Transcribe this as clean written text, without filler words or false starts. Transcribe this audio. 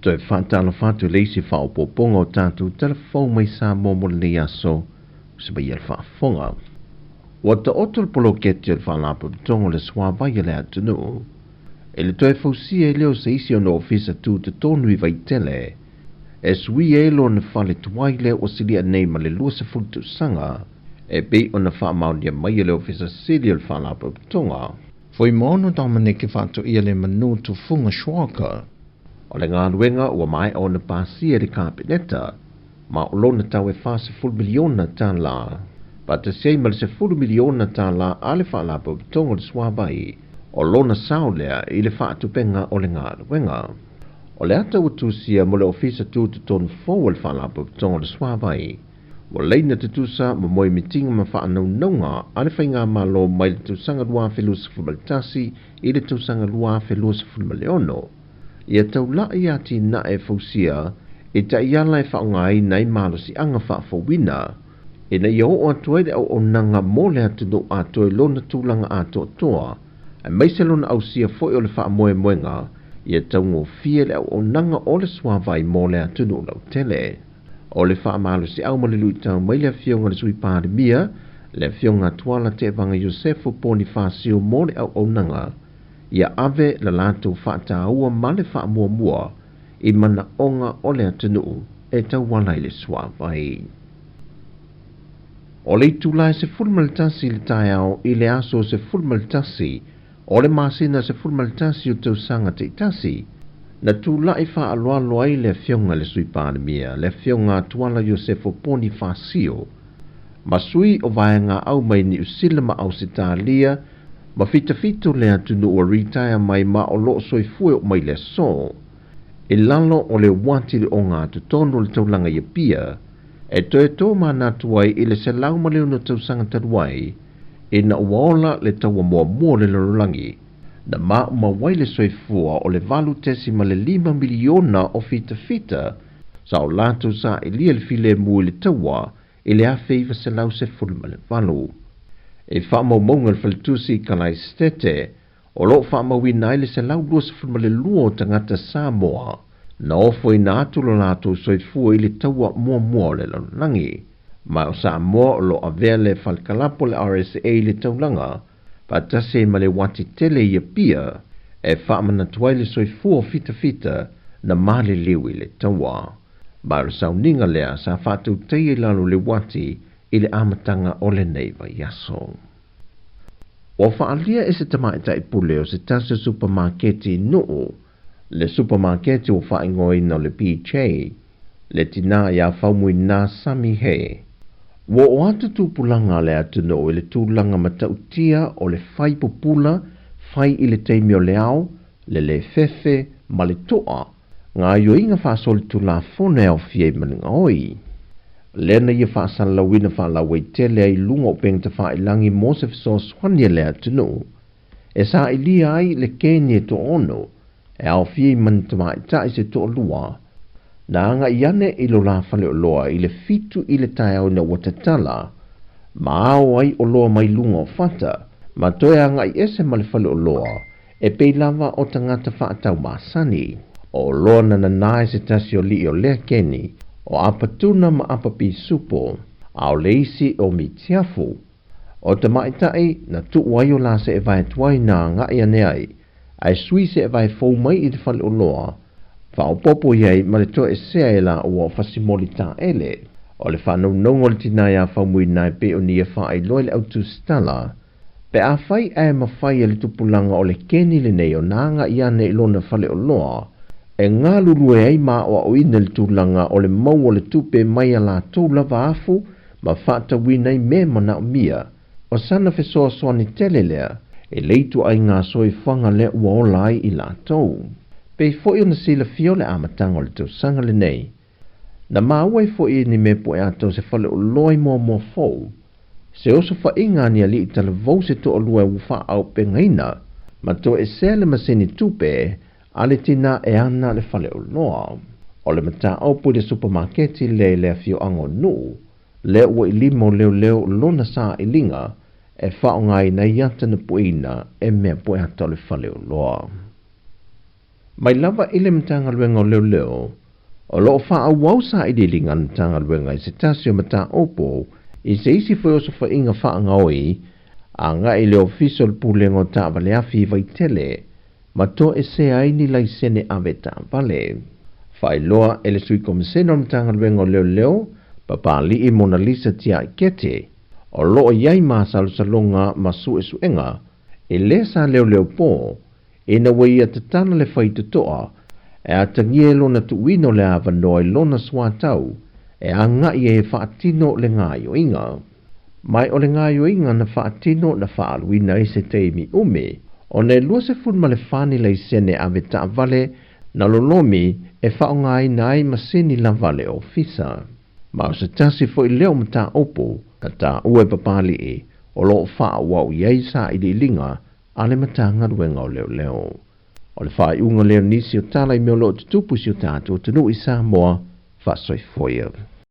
Toe faatalofa atu i le isi faaopoopoga o tatou tala fou mai Samoa mo lenei aso, se mai le faafofoga. Ua taoto le poloketi o le Faalapotopotoga o le Suavai a le atunuu i le toe fausia ai lea o se isi ona ofisa tutotonu i Vaitele e suia ai lona fale tuai lea ua silia nei ma le 20 tausaga e pei ona faamaonia mai e le Ofisa Sili o le Faalapotopotoga. Fuimaono Domeneke Faatoia le Manu Tufuga Schwalger. O le galuega ua maea ona pasia e le Kapeneta ma o lona tau e $40 miliona tālā, faatasi ai ma le $10 miliona tālā a le Faalapotopotoga o le Suavai o lona sao lea i le faatupenga o le galuega. O le ata ua tusia mo le ofisa tutotonu fou o le Faalapotopotoga o le Suavai, ua laina tutusa ma moemitiga ma faanaunauga a le faigamalo mai le tausaga 2021 i le tausaga 2026. Ia taulai atinae fausia i taiala e faaaogaina ai malosiaga faafouina ina ia oo atu ai le auaunaga mo le atunuu atoa i lona tulaga atoatoa aemaise lona ausia foi o le faamoemoega ia taugofie le auaunaga o le suavai mo le atunuu lautele. O le faamalosiau ma le luitau mai le afioga i le Sui Palemia, le afioga Tuala Tevaga Iosefo Ponifasio mo le auaunaga, ia ave le latou faataua ma le faamuamua i manaoga o le atunuu e tauala i le suavai. O le itula e 11 i le taeao i le aso 11 o le masina 11 o tausaga taitasi, na tulai faaaloalo ai le afioga i le Sui Palemia, le afioga Tuala Iosefo Ponifasio, ma sui o vaega au mai Niu Sila ma Ausetalia, ma fitafito le atunuu ua retire mai ma o loo soifua oo mai le aso, i lalo o le uati le ogatotonu o le taulaga i Apia, e toe tomanatu ai i le 106 tausaga talu ai, ina ua ola le taua muamua o le lalolagi, na maumau ai le soifua o le 8.5 miliona o fitafita sa o latou sailia le filemu i le taua i le 1918. E faamaumauga le faletusi i Kalaesetete o loo faamauina ai le 122 o tagata Samoa na ofoina atu lo latou soifua i le taua muamua o le lalolagi. Ma o Samoa o loo avea le falekalapo le RSA i le taulaga faatasi ai ma le uati tele i Apia e faamanatu ai le soifua o fitafita na maliliu i le taua. Ma o le sauniga lea sa faatautaia i lalo o le uati i le amataga o lenei vaiaso. Ua faaalia e se tamaitai pule o se tasi o supamaketi i Nuu, le supamaketi ua faaigoaina o le PJ, le tinā ia Faumuina Sami He. Ua oo atu tupulaga a le atunuu i le tulaga matautia o le fai pupula, fai i le taimi o le ao, le lē fefe ma le toa, gaoioiga faasolitulafono e aofia ai ma le gaoi. Lea na ia faasalalauina faalauaitele ai i luga o upega tafailagi mo se fesoasoani a le atunuu e sailia ai le keni e toaono e aofia ai ma ni tamaitai se toalua na agai ane i lo la faleoloa i le 7 i le taeao ina ua tatala ma ao ai oloa mai luga o fata ma toe agai ese ma le faleoloa e pei lava o tagata faatau masani. O oloa na nana e se tasi o alii o lea keni o Apatuna ma Apapisupo, a o le isi o Mitiafu. O tamaitai na tuu ai o la seevae tuai na agai ane ai, ae sui seevae fou mai i le faleoloa, faaopoopo i ai ma le toesea e laua o fasimoli taele. O le faanaunauga o le tinā iā Faumuina e pei ona ia faailoa i le autusitala, pe afai ae mafai e le tupulaga o le keni lenei ona agai ane i lona faleoloa, e galulue ai ma aoaoina i le tulaga o le maua o le tupe mai a latou lava afu ma faatauina ai mea manaomia. O sana fesoasoani tele lea e le ituaiga soifuaga lea ua ola ai i latou. Pei foi ona silafia o le amataga o le tausaga lenei, na maua ai foi e ni mea pueata o se faleoloa i Moamoa Fou, se osofaiga a ni alii talavou se toalua ua faaaupegaina ma toesea le masini tupe a le tinā e ana le faleoloa. O le mataupu i le supamaketi lea i le afioaga o Nuu, lea ua i lima o leoleo lona sailiga e faaaogaina ai ata na pueina e mea pueata o le faleoloa. Mai lava i le Matagaluega o Leoleo, o lo o faaauau sailiiliga a le Matagaluega i se tasi o mataupu i se isi foi osofaiga faagaoi agai i le Ofisa o le Pulega o Taavaleafi i Vaitele ma toesea ai ni laisene ave taavale. Faailoa e le Sui Komisena o le Matagaluega o Leoleo, Papali'i Monalisa Tiaikete, o lo o i ai masalosaloga ma suesuega e lē sa leoleo po ina ua ia tatala le faitotoa e atagia i lona tuuina o le avanoa i lona suatau e agai ai e faatino le gaoioiga. Ma o le gaoioiga na faatino na faaaluina ai se taimi umi ona e 24 ni laisene ave taavale na lolomi e faaaogaina ai masini lava a le ofisa. Ma o se tasi foi lea o mataupu na taua e Papali'i o lo o faaauau i ai sailiiliga a le Matagaluega o Leoleo. O le faaiuga lea o nisi o tala i mea o lo o tutupu i si o tatou atunuu i Samoa. Faasoifua.